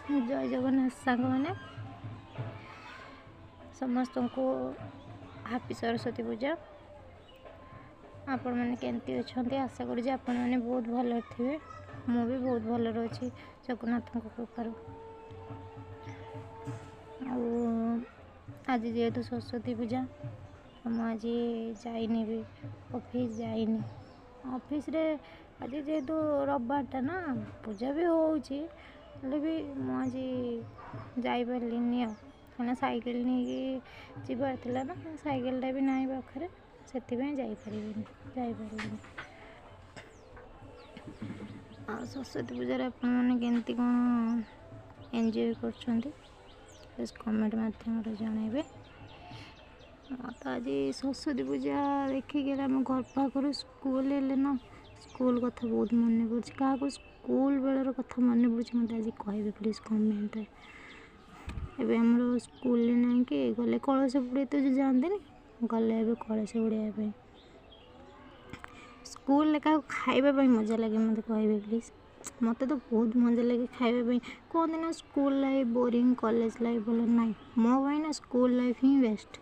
ଜୟ ଜଗନ୍ନାଥ ସାଙ୍ଗମାନେ, ସମସ୍ତଙ୍କୁ ହାପି ସରସ୍ୱତୀ ପୂଜା। ଆପଣମାନେ କେମିତି ଅଛନ୍ତି? ଆଶା କରୁଛି ଆପଣମାନେ ବହୁତ ଭଲରେ ଥିବେ। ମୁଁ ବି ବହୁତ ଭଲରେ ଅଛି ଜଗନ୍ନାଥଙ୍କ କୃପାରୁ। ଆଉ ଆଜି ଯେହେତୁ ସରସ୍ୱତୀ ପୂଜା, ମୁଁ ଆଜି ଯାଇନି ବି ଅଫିସ୍, ଯାଇନି ଅଫିସରେ। ଆଜି ଯେହେତୁ ରବିବାରଟା ନା, ପୂଜା ବି ହେଉଛି, ହେଲେ ବି ମୁଁ ଆଜି ଯାଇପାରିଲିନି। ଆଉ କାହିଁକିନା ସାଇକେଲ ନେଇକି ଯିବାର ଥିଲା ନା, ସାଇକେଲଟା ବି ନାହିଁ ପାଖରେ, ସେଥିପାଇଁ ଯାଇପାରିଲିନି। ଆଉ ସରସ୍ୱତୀ ପୂଜାରେ ଆପଣମାନେ କେମିତି କ'ଣ ଏନ୍ଜୟ କରୁଛନ୍ତି, ପ୍ଲିଜ୍ କମେଣ୍ଟ ମାଧ୍ୟମରେ ଜଣାଇବେ। ତ ଆଜି ସରସ୍ୱତୀ ପୂଜା ଦେଖିକି ଆମ ଘର ପାଖରୁ ସ୍କୁଲ ହେଲେ ନା, ସ୍କୁଲ କଥା ବହୁତ ମନେ ପଡ଼ୁଛି। କାହାକୁ ସ୍କୁଲ ବେଳର କଥା ମନେ ପଡ଼ୁଛି, ମୋତେ ଆଜି କହିବେ ପ୍ଲିଜ୍ କମେଣ୍ଟରେ। ଏବେ ଆମର ସ୍କୁଲରେ ନାହିଁ କି ଗଲେ କଳସ ବୁଡ଼େଇ ତ ଯେଉଁ ଯାଆନ୍ତିନି, ଗଲେ ଏବେ କଳସ ବୁଡ଼େଇବା ପାଇଁ ସ୍କୁଲରେ କାହାକୁ ଖାଇବା ପାଇଁ ମଜା ଲାଗେ, ମୋତେ କହିବେ ପ୍ଲିଜ୍। ମୋତେ ତ ବହୁତ ମଜା ଲାଗେ ଖାଇବା ପାଇଁ। କୁହନ୍ତି ନା school life boring, college life ଭଲ ନାହିଁ। ମୋ ପାଇଁ ନା ସ୍କୁଲ ଲାଇଫ୍ ହିଁ ବେଷ୍ଟ,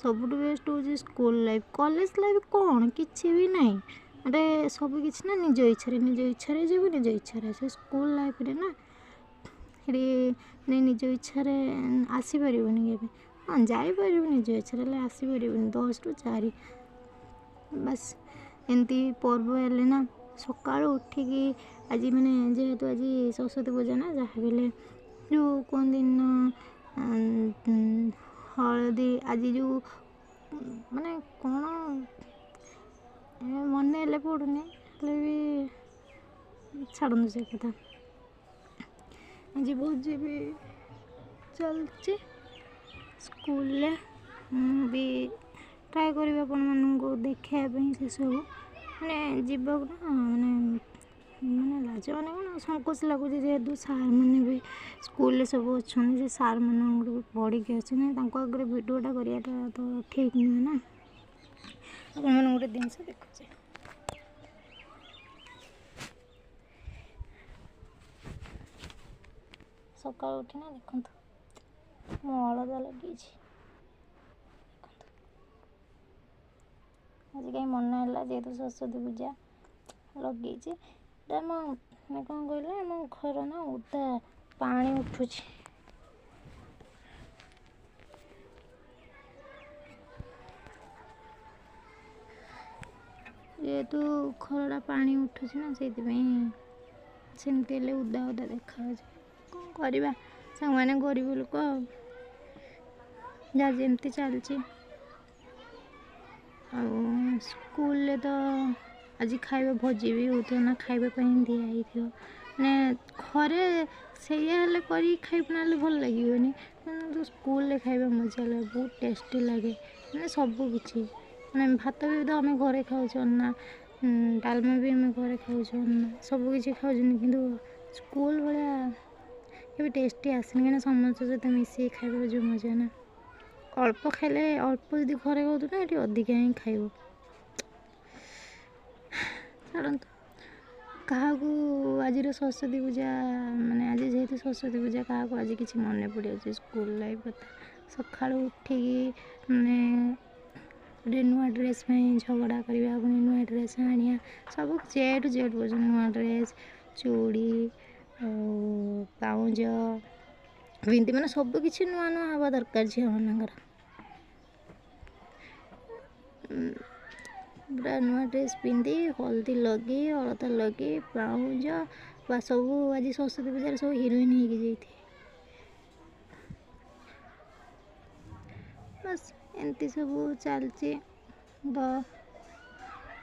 ସବୁଠୁ ବେଷ୍ଟ ହେଉଛି ସ୍କୁଲ ଲାଇଫ୍। କଲେଜ ଲାଇଫ୍ କ'ଣ କିଛି ବି ନାହିଁ, ଗୋଟେ ସବୁ କିଛି ନା ନିଜ ଇଚ୍ଛାରେ, ନିଜ ଇଚ୍ଛାରେ ଯିବୁ, ନିଜ ଇଚ୍ଛାରେ ଆସିବୁ। ସ୍କୁଲ ଲାଇଫ୍ରେ ନା ସେଠି ନିଜ ଇଚ୍ଛାରେ ଆସିପାରିବୁନି କେବେ। ହଁ, ଯାଇପାରିବୁ ନିଜ ଇଚ୍ଛାରେ, ହେଲେ ଆସିପାରିବୁନି। 10ରୁ 4 ବାସ୍। ଏମିତି ପର୍ବ ହେଲେ ନା ସକାଳୁ ଉଠିକି, ଆଜି ମାନେ ଯେହେତୁ ଆଜି ସରସ୍ୱତୀ ପୂଜା ନା, ଯାହା ବି ହେଲେ ଯେଉଁ କୁହନ୍ତି ନା ହଳଦୀ, ଆଜି ଯେଉଁ ମାନେ କ'ଣ ମନେ ହେଲେ ପଡ଼ୁନି, ହେଲେ ବି ଛାଡ଼ନ୍ତୁ ସେ କଥା। ଆଜି ଭୋଜି ବି ଚାଲିଛି ସ୍କୁଲରେ। ମୁଁ ବି ଟ୍ରାଏ କରିବି ଆପଣମାନଙ୍କୁ ଦେଖାଇବା ପାଇଁ ସେସବୁ। ମାନେ ଯିବାକୁ ନା ମାନେ ମାନେ ଲାଜ, ମାନେ କ'ଣ ସଙ୍କୋଚ ଲାଗୁଛି, ଯେହେତୁ ସାର୍ମାନେ ବି ସ୍କୁଲରେ ସବୁ ଅଛନ୍ତି, ସେ ସାର୍ମାନଙ୍କଠୁ ବି ପଢ଼ିକି ଆସିଛନ୍ତି, ତାଙ୍କ ଆଗରେ ଭିଡ଼ିଓଟା କରିବାଟା ତ ଠିକ୍ ନୁହେଁ ନା। ଆପଣମାନଙ୍କୁ ଗୋଟେ ଜିନିଷ ଦେଖୁଛି। ସକାଳୁ ଉଠିନା ଦେଖନ୍ତୁ, ମୁଁ ଅଳତା ଲଗେଇଛି ଦେଖନ୍ତୁ। ଆଜି କାହିଁ ମନେ ହେଲା, ଯେହେତୁ ସରସ୍ୱତୀ ପୂଜା, ଲଗେଇଛି। ଏଇଟା ଆମ ମାନେ କ'ଣ କହିଲେ, ଆମ ଘର ନା ଓଦା ପାଣି ଉଠୁଛି। ଯେହେତୁ ଘରଟା ପାଣି ଉଠୁଛି ନା, ସେଇଥିପାଇଁ ସେମିତି ହେଲେ ଓଦା ଓଦା ଦେଖାଯାଉଛି। କ'ଣ କରିବା ସାଙ୍ଗମାନେ, ଗରିବ ଲୋକ ଆଉ, ଯାହା ଯେମିତି ଚାଲିଛି। ଆଉ ସ୍କୁଲରେ ତ ଆଜି ଖାଇବା ଭୋଜି ବି ହେଉଥିବ ନା, ଖାଇବା ପାଇଁ ଦିଆ ହେଇଥିବ। ମାନେ ଘରେ ସେଇଆ ହେଲେ କରିକି ଖାଇବୁ, ନହେଲେ ଭଲ ଲାଗିବନି। କିନ୍ତୁ ସ୍କୁଲରେ ଖାଇବା ମଜା ଲାଗେ, ବହୁତ ଟେଷ୍ଟି ଲାଗେ। ମାନେ ସବୁ କିଛି, ମାନେ ଭାତ ବି ତ ଆମେ ଘରେ ଖାଉଛୁ ନା, ଡାଲମା ବି ଆମେ ଘରେ ଖାଉଛୁ ନା, ସବୁ କିଛି ଖାଉଛନ୍ତି, କିନ୍ତୁ ସ୍କୁଲ ଭଳିଆ କେବେ ଟେଷ୍ଟି ଆସେନି। କାହିଁକିନା ସମସ୍ତଙ୍କ ସହିତ ମିଶିକି ଖାଇବାର ଯେଉଁ ମଜା ନା, ଅଳ୍ପ ଖାଇଲେ, ଅଳ୍ପ ଯଦି ଘରେ ଖାଉଛୁ ନା, ଏଠି ଅଧିକା ହିଁ ଖାଇବ। ଛାଡ଼ନ୍ତୁ। କାହାକୁ ଆଜିର ସରସ୍ୱତୀ ପୂଜା, ମାନେ ଆଜି ଯେହେତୁ ସରସ୍ୱତୀ ପୂଜା, କାହାକୁ ଆଜି କିଛି ମନେ ପଡ଼ିଯାଉଛି ସ୍କୁଲ ଲାଇଫ୍ କଥା? ସକାଳୁ ଉଠିକି ମାନେ ଗୋଟେ ନୂଆ ଡ୍ରେସ୍ ପାଇଁ ଝଗଡ଼ା କରିବା, ପୁଣି ନୂଆ ଡ୍ରେସ୍ ଆଣିବା, ସବୁ କିଛି ଏ ଟୁ ଜେଡ଼୍ ପର୍ଯ୍ୟନ୍ତ, ନୂଆ ଡ୍ରେସ୍, ଚୁଡ଼ି ଆଉ ପାଉଁଜ, ବିନ୍ଦି, ମାନେ ସବୁ କିଛି ନୂଆ ନୂଆ ହେବା ଦରକାର ଝିଅମାନଙ୍କର। ପୁରା ନୂଆ ଡ୍ରେସ୍ ପିନ୍ଧି, ହଳଦୀ ଲଗେଇ, ଅଳତା ଲଗେଇ, ପାଉଁଜ ବା ସବୁ, ଆଜି ସରସ୍ୱତୀ ପୂଜାରେ ସବୁ ହିରୋଇନ୍ ହେଇକି ଯାଇଥିବେ। ବାସ୍, ଏମିତି ସବୁ ଚାଲିଛି। ତ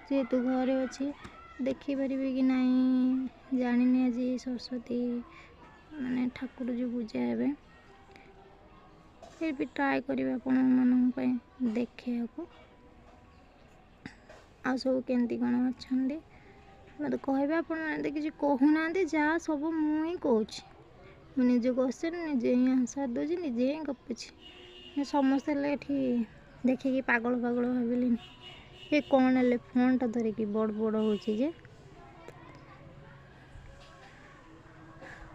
ଯେହେତୁ ଘରେ ଅଛି, ଦେଖିପାରିବି କି ନାହିଁ ଜାଣିନି। ଆଜି ସରସ୍ୱତୀ ମାନେ ଠାକୁର ଯେଉଁ ପୂଜା ହେବେ, ଫିର୍ ବି ଟ୍ରାଏ କରିବି ଆପଣମାନଙ୍କ ପାଇଁ ଦେଖେଇବାକୁ। ଆଉ ସବୁ କେମିତି କ'ଣ ଅଛନ୍ତି, ମୋତେ କହିବେ। ଆପଣମାନେ ତ କିଛି କହୁନାହାନ୍ତି, ଯାହା ସବୁ ମୁଁ ହିଁ କହୁଛି। ମୁଁ ନିଜେ କ୍ୱେଶ୍ଚନ୍ ନିଜେ ହିଁ ଆନ୍ସର୍ ଦେଉଛି, ନିଜେ ହିଁ ଗପୁଛି। ସମସ୍ତେ ହେଲେ ଏଠି ଦେଖିକି ପାଗଳ ପାଗଳ ଭାବିଲେନି, ଏ କ'ଣ ହେଲେ ଫୋନ୍ଟା ଧରିକି ବଡ଼ ବଡ଼ ହେଉଛି ଯେ।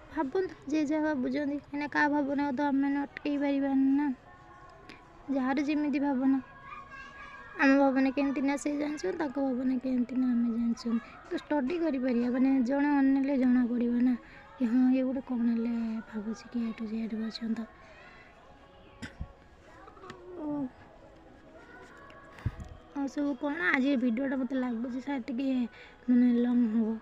ଭାବନ୍ତୁ ଯିଏ ଯାହା ଭାବୁଛନ୍ତି, କାହିଁକିନା କାହା ଭାବନାକୁ ତ ଆମେମାନେ ଅଟକେଇ ପାରିବାନି ନା। ଯାହାର ଯେମିତି ଭାବନା, ଆମ ଭାବନା କେମିତି ନା ସେ ଜାଣିଛନ୍ତି, ତାଙ୍କ ଭାବନା କେମିତି ନା ଆମେ ଜାଣିଛନ୍ତି। ତ ଷ୍ଟଡ଼ି କରିପାରିବା, ମାନେ ଜଣେ ଅନେଇଲେ ଜଣା ପଡ଼ିବ ନା କି ହଁ ଇଏ ଗୋଟେ କ'ଣ ହେଲେ ଭାବୁଛି କି ଏ ଟୁ ଜେଡ଼୍ ପର୍ଯ୍ୟନ୍ତ। ଆଉ ସବୁ କ'ଣ ଆଜି ଭିଡ଼ିଓଟା ମୋତେ ଲାଗୁଛି ସାର୍ ଟିକେ ମାନେ ଲଙ୍ଗ୍ ହେବ।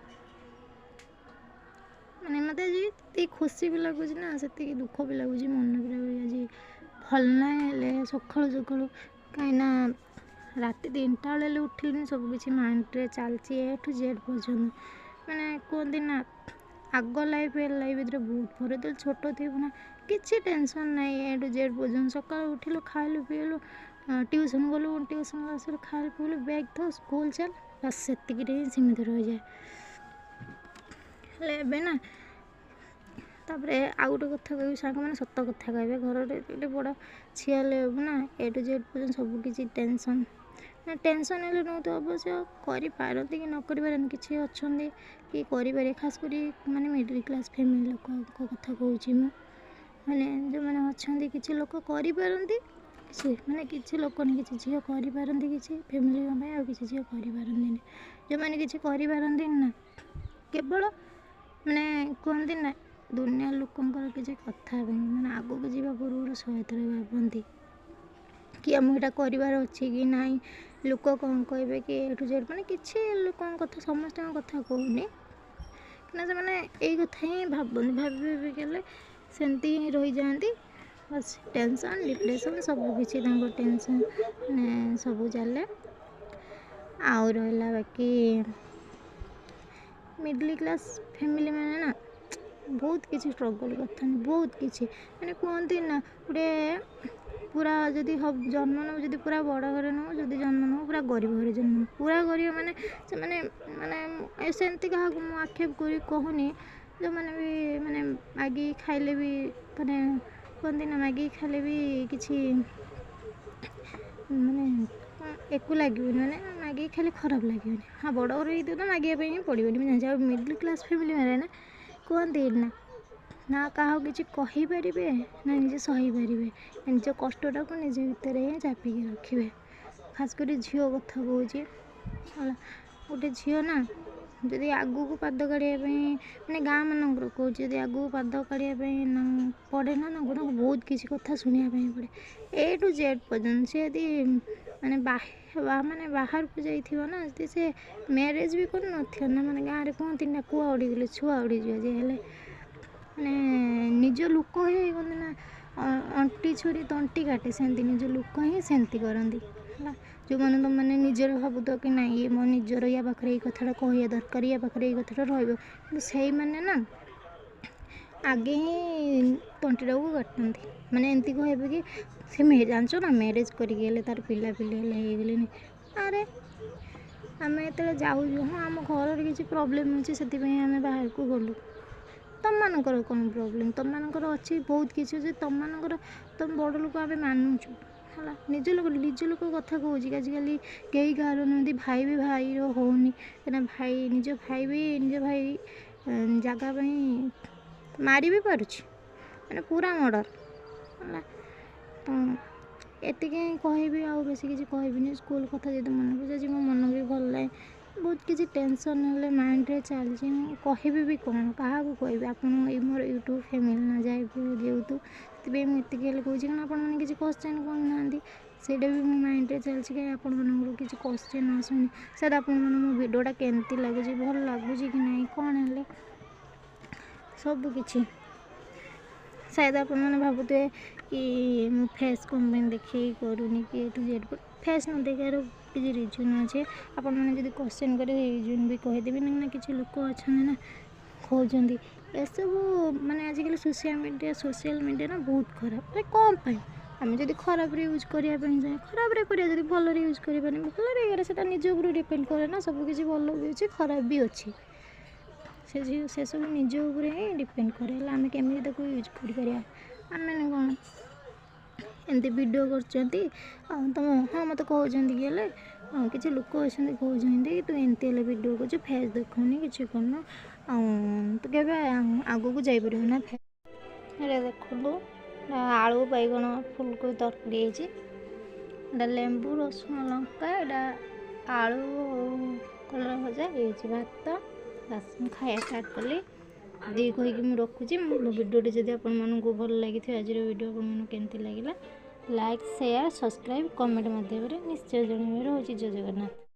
ମାନେ ମୋତେ ଆଜି ଯେତିକି ଖୁସି ବି ଲାଗୁଛି ନା ସେତିକି ଦୁଃଖ ବି ଲାଗୁଛି। ମନ ବି ଆଜି ଭଲ ନାହିଁ ହେଲେ ସକାଳୁ ସକାଳୁ, କାହିଁକିନା ରାତି 3ଟା ବେଳେ ହେଲେ ଉଠିଲିଣି, ସବୁ କିଛି ମାଇଣ୍ଡରେ ଚାଲିଛି ଏ ଟୁ ଜେଡ଼୍ ପର୍ଯ୍ୟନ୍ତ। ମାନେ କୁହନ୍ତି ନା ଆଗ ଲାଇଫ୍ ଏ ଲାଇଫ୍ ଭିତରେ ବହୁତ ଫରକ। ଯେତେବେଳେ ଛୋଟ ଥିବୁ ନା କିଛି ଟେନସନ୍ ନାହିଁ, ଏ ଟୁ ଜେଡ଼୍ ପର୍ଯ୍ୟନ୍ତ। ସକାଳୁ ଉଠିଲୁ, ଖାଇଲୁ, ପିଇଲୁ, ଟ୍ୟୁସନ୍ ଗଲୁ, ଟ୍ୟୁସନ୍ ଆସିଲୁ, ଖାଇଲୁ ପିଇଲୁ, ବ୍ୟାଗ୍ ଥୋ, ସ୍କୁଲ୍ ଚାଲ, ବାସ୍ ସେତିକିରେ ହିଁ ସୀମିତ ରହିଯାଏ। ହେଲେ ଏବେ ନା, ତାପରେ ଆଉ ଗୋଟେ କଥା କହିବି ସାଙ୍ଗମାନେ, ସତ କଥା କହିବେ, ଘରରେ ଗୋଟେ ବଡ଼ ଝିଅ ହେଲେ ନା ଏ ଟୁ ଜେଡ଼୍ ପର୍ଯ୍ୟନ୍ତ ସବୁ କିଛି ଟେନସନ୍। ନା ଟେନସନ୍ ହେଲେ ନୁହଁ ତ ଅବଶ୍ୟ କରିପାରନ୍ତି କି ନ କରିପାରନ୍ତି, କିଛି ଅଛନ୍ତି କି କରିପାରିବେ, ଖାସ୍ କରି ମାନେ ମିଡ଼ିଲ୍ କ୍ଲାସ୍ ଫ୍ୟାମିଲି ଲୋକଙ୍କ କଥା କହୁଛି ମୁଁ। ମାନେ ଯେଉଁମାନେ ଅଛନ୍ତି କିଛି ଲୋକ କରିପାରନ୍ତି, କିଛି ମାନେ କିଛି ଲୋକ ନି କିଛି ଝିଅ କରିପାରନ୍ତି କିଛି ଫ୍ୟାମିଲିଙ୍କ ପାଇଁ, ଆଉ କିଛି ଝିଅ କରିପାରନ୍ତିନି। ଯେଉଁମାନେ କିଛି କରିପାରନ୍ତିନି ନା, କେବଳ ମାନେ କୁହନ୍ତି ନା ଦୁନିଆ ଲୋକଙ୍କର କିଛି କଥା ପାଇଁ ମାନେ ଆଗକୁ ଯିବା ପୂର୍ବରୁ 100 ଥର ଭାବନ୍ତି କି ଆମକୁ ଏଇଟା କରିବାର ଅଛି କି ନାହିଁ, ଲୋକ କ'ଣ କହିବେ କି ଏ ଟୁ ଜେଡ଼୍। ମାନେ କିଛି ଲୋକଙ୍କ କଥା, ସମସ୍ତଙ୍କ କଥା କହୁନି, କାହିଁକିନା ସେମାନେ ଏଇ କଥା ହିଁ ଭାବନ୍ତି, ଭାବି ଭାବି ଗଲେ ସେମିତି ହିଁ ରହିଯାଆନ୍ତି। ବାସ୍ ଟେନସନ୍, ଡିପ୍ରେସନ୍ ସବୁ କିଛି ତାଙ୍କ ଟେନସନ୍ ମାନେ ସବୁ ଚାଲେ। ଆଉ ରହିଲା ବାକି ମିଡ଼ିଲ୍ କ୍ଲାସ୍ ଫ୍ୟାମିଲି ମାନେ ନା ବହୁତ କିଛି ଷ୍ଟ୍ରଗଲ୍ କରିଥାନ୍ତି, ବହୁତ କିଛି। ମାନେ କୁହନ୍ତି ନା ଗୋଟେ ପୁରା ଯଦି ଜନ୍ମ ନେବୁ ଯଦି ପୁରା ବଡ଼ ଘରେ ନେବୁ, ଯଦି ଜନ୍ମ ନେବୁ ପୁରା ଗରିବ ଘରେ ଜନ୍ମ ନେବୁ। ପୁରା ଗରିବ ମାନେ ସେମାନେ ମାନେ ସେମିତି କାହାକୁ ମୁଁ ଆକ୍ଷେପ କରି କହୁନି, ଯେଉଁମାନେ ବି ମାନେ ମାଗିକି ଖାଇଲେ ବି ମାନେ କୁହନ୍ତି ନା ମାଗିକି ଖାଇଲେ ବି କିଛି ମାନେ ଏକୁ ଲାଗିବନି, ମାନେ ମାଗିକି ଖାଇଲେ ଖରାପ ଲାଗିବନି। ହଁ ବଡ଼ ଘର ହେଇଥିବ ତ ମାଗିବା ପାଇଁ ହିଁ ପଡ଼ିବନି, ମୁଁ ଜାଣିଛି। ଆଉ ମିଡ଼ିଲ୍ କ୍ଲାସ୍ ଫ୍ୟାମିଲି ମାନେ ନା କୁହନ୍ତି ନା ନା କାହାକୁ କିଛି କହିପାରିବେ ନା ନିଜେ ସହିପାରିବେ, ନିଜ କଷ୍ଟଟାକୁ ନିଜ ଭିତରେ ହିଁ ଚାପିକି ରଖିବେ। ଖାସ୍ କରି ଝିଅ କଥା କହୁଛି ହେଲା, ଗୋଟେ ଝିଅ ନା ଯଦି ଆଗକୁ ପାଦ କାଢ଼ିବା ପାଇଁ ମାନେ ଗାଁ ମାନଙ୍କର କହୁଛି, ଯଦି ଆଗକୁ ପାଦ କାଢ଼ିବା ପାଇଁ ପଡ଼େ ନା ତାଙ୍କୁ ବହୁତ କିଛି କଥା ଶୁଣିବା ପାଇଁ ପଡ଼େ ଏ ଟୁ ଜେଡ଼୍ ପର୍ଯ୍ୟନ୍ତ। ସେ ଯଦି ମାନେ ମାନେ ବାହାରକୁ ଯାଇଥିବ ନା, ଯଦି ସେ ମ୍ୟାରେଜ୍ ବି କରିନଥିବ ନା, ମାନେ ଗାଁରେ କୁହନ୍ତି ନା କୁଆ ଉଡ଼ିଗଲେ ଛୁଆ ଉଡ଼ିଯିବ, ଯେ ହେଲେ ମାନେ ନିଜ ଲୋକ ହିଁ କୁହନ୍ତି ନା ଅଣ୍ଟି ଛୁରୀ ତଣ୍ଟି କାଟେ, ସେମିତି ନିଜ ଲୋକ ହିଁ ସେମିତି କରନ୍ତି ହେଲା। ଯେଉଁମାନେ ତୁମମାନେ ନିଜର ଭାବୁଥିବ କି ନାଇଁ ଇଏ ମୋ ନିଜର, ୟା ପାଖରେ ଏଇ କଥାଟା କହିବା ଦରକାର, ୟା ପାଖରେ ଏଇ କଥାଟା ରହିବ, କିନ୍ତୁ ସେଇମାନେ ନା ଆଗେ ହିଁ ତଣ୍ଟିଟାକୁ କାଟନ୍ତି। ମାନେ ଏମିତି କହିବେ କି ସେ ଜାଣିଛ ନା ମ୍ୟାରେଜ୍ କରିକି ହେଲେ ତାର ପିଲାପିଲି ହେଲେ ହେଇଗଲେଣି। ଆରେ ଆମେ ଯେତେବେଳେ ଯାଉଛୁ, ହଁ ଆମ ଘରର କିଛି ପ୍ରୋବ୍ଲେମ୍ ଅଛି ସେଥିପାଇଁ ଆମେ ବାହାରକୁ ଗଲୁ, ତମମାନଙ୍କର କ'ଣ ପ୍ରୋବ୍ଲେମ୍? ତମମାନଙ୍କର ଅଛି ବହୁତ କିଛି ଅଛି, ତମମାନଙ୍କର ତମ ବଡ଼ ଲୋକ ଆମେ ମାନୁଛୁ ହେଲା। ନିଜ ଲୋକ ନିଜ ଲୋକ କଥା କହୁଛି, ଆଜିକାଲି କେହି କାହାର ନୁହନ୍ତି, ଭାଇ ବି ଭାଇର ହେଉନି, କାହିଁକିନା ଭାଇ ନିଜ ଭାଇ ବି ନିଜ ଭାଇ ଜାଗା ପାଇଁ ମାରି ବି ପାରୁଛି, ମାନେ ପୁରା ମର୍ଡ଼ର ହେଲା। ତ ଏତିକି ହିଁ କହିବି, ଆଉ ବେଶୀ କିଛି କହିବିନି। ସ୍କୁଲ୍ କଥା ଯଦି ମନେ ପଡ଼ୁଛି ଆଜି ମୋ ମନ ବି ଭଲ ନାହିଁ, ବହୁତ କିଛି ଟେନସନ୍ ହେଲେ ମାଇଣ୍ଡରେ ଚାଲିଛି, ମୁଁ କହିବି ବି କ'ଣ, କାହାକୁ କହିବି? ଆପଣ ଏଇ ମୋର ୟୁଟ୍ୟୁବ୍ ଫ୍ୟାମିଲି ନା ଯାଏ ଯେହେତୁ, ସେଥିପାଇଁ ମୁଁ ଏତିକି ହେଲେ କହୁଛି, କାରଣ ଆପଣମାନେ କିଛି କ୍ୱେଶ୍ଚନ୍ କରୁନାହାନ୍ତି, ସେଇଟା ବି ମୋ ମାଇଣ୍ଡରେ ଚାଲିଛି କାହିଁ ଆପଣମାନଙ୍କର କିଛି କ୍ୱେଶ୍ଚନ୍ ଆସୁନି। ସାର୍ ଆପଣମାନଙ୍କୁ ମୋ ଭିଡ଼ିଓଟା କେମିତି ଲାଗୁଛି, ଭଲ ଲାଗୁଛି କି ନାହିଁ, କ'ଣ ହେଲେ ସବୁକିଛି। ସାୟଦ ଆପଣମାନେ ଭାବୁଥିବେ କି ମୁଁ ଫେସ୍ କ'ଣ ପାଇଁ ଦେଖେଇ କରୁନି କି ଏ ଟୁ ଜେଡ଼୍, ଫେସ୍ ନ ଦେଖେଇବାର କିଛି ରିଜନ୍ ଅଛି। ଆପଣମାନେ ଯଦି କ୍ୱେଶ୍ଚନ୍ କରିବେ ରିଜନ୍ ବି କହିଦେବି, କାହିଁକିନା କିଛି ଲୋକ ଅଛନ୍ତି ନା କହୁଛନ୍ତି ଏସବୁ, ମାନେ ଆଜିକାଲି ସୋସିଆଲ୍ ମିଡ଼ିଆ ନା ବହୁତ ଖରାପ। ମାନେ କ'ଣ ପାଇଁ ଆମେ ଯଦି ଖରାପରେ ୟୁଜ୍ କରିବା ପାଇଁ ଚାହେଁ ଖରାପରେ କରିବା, ଯଦି ଭଲରେ ୟୁଜ୍ କରିବାନି ଭଲରେ କରିବା, ସେଇଟା ନିଜ ଉପରେ ଡିପେଣ୍ଡ କରେ ନା। ସବୁକିଛି ଭଲ ବି ଅଛି ଖରାପ ବି ଅଛି, ସେସବୁ ନିଜ ଉପରେ ହିଁ ଡିପେଣ୍ଡ କରେ ହେଲା, ଆମେ କେମିତି ତାକୁ ୟୁଜ୍ କରିପାରିବା। ଆମେ କ'ଣ ଏମିତି ଭିଡ଼ିଓ କରୁଛନ୍ତି ଆଉ ତମ ହଁ ମୋତେ କହୁଛନ୍ତି କି ହେଲେ ହଁ କିଛି ଲୋକ ଅଛନ୍ତି କହୁଛନ୍ତି ତୁ ଏମିତି ହେଲେ ଭିଡ଼ିଓ କରୁଛୁ, ଫେସ୍ ଦେଖାଉନି କିଛି କରୁନୁ, ଆଉ ତୁ କେବେ ଆଗକୁ ଯାଇପାରିବୁ ନା। ଏଇଟା ଦେଖନ୍ତୁ, ଆଳୁ ବାଇଗଣ ଫୁଲକୋବି ତରକାରୀ ହେଇଛି। ଏଇଟା ଲେମ୍ବୁ ରସୁଣ ଲଙ୍କା, ଏଇଟା ଆଳୁ କଲରା ଭଜା ହେଇଛି, ଭାତ। ବାସ୍, ମୁଁ ଖାଇବା ଷ୍ଟାର୍ଟ କଲି। ଏତିକି କହିକି ମୁଁ ରଖୁଛି ମୋ ଭିଡ଼ିଓଟି। ଯଦି ଆପଣମାନଙ୍କୁ ଭଲ ଲାଗିଥିବ, ଆଜିର ଭିଡ଼ିଓ ଆପଣମାନଙ୍କୁ କେମିତି ଲାଗିଲା, ଲାଇକ୍, ସେୟାର, ସବସ୍କ୍ରାଇବ୍, କମେଣ୍ଟ ମାଧ୍ୟମରେ ନିଶ୍ଚୟ ଜଣାଇବେ। ରହୁଛି, ଜୟ ଜଗନ୍ନାଥ।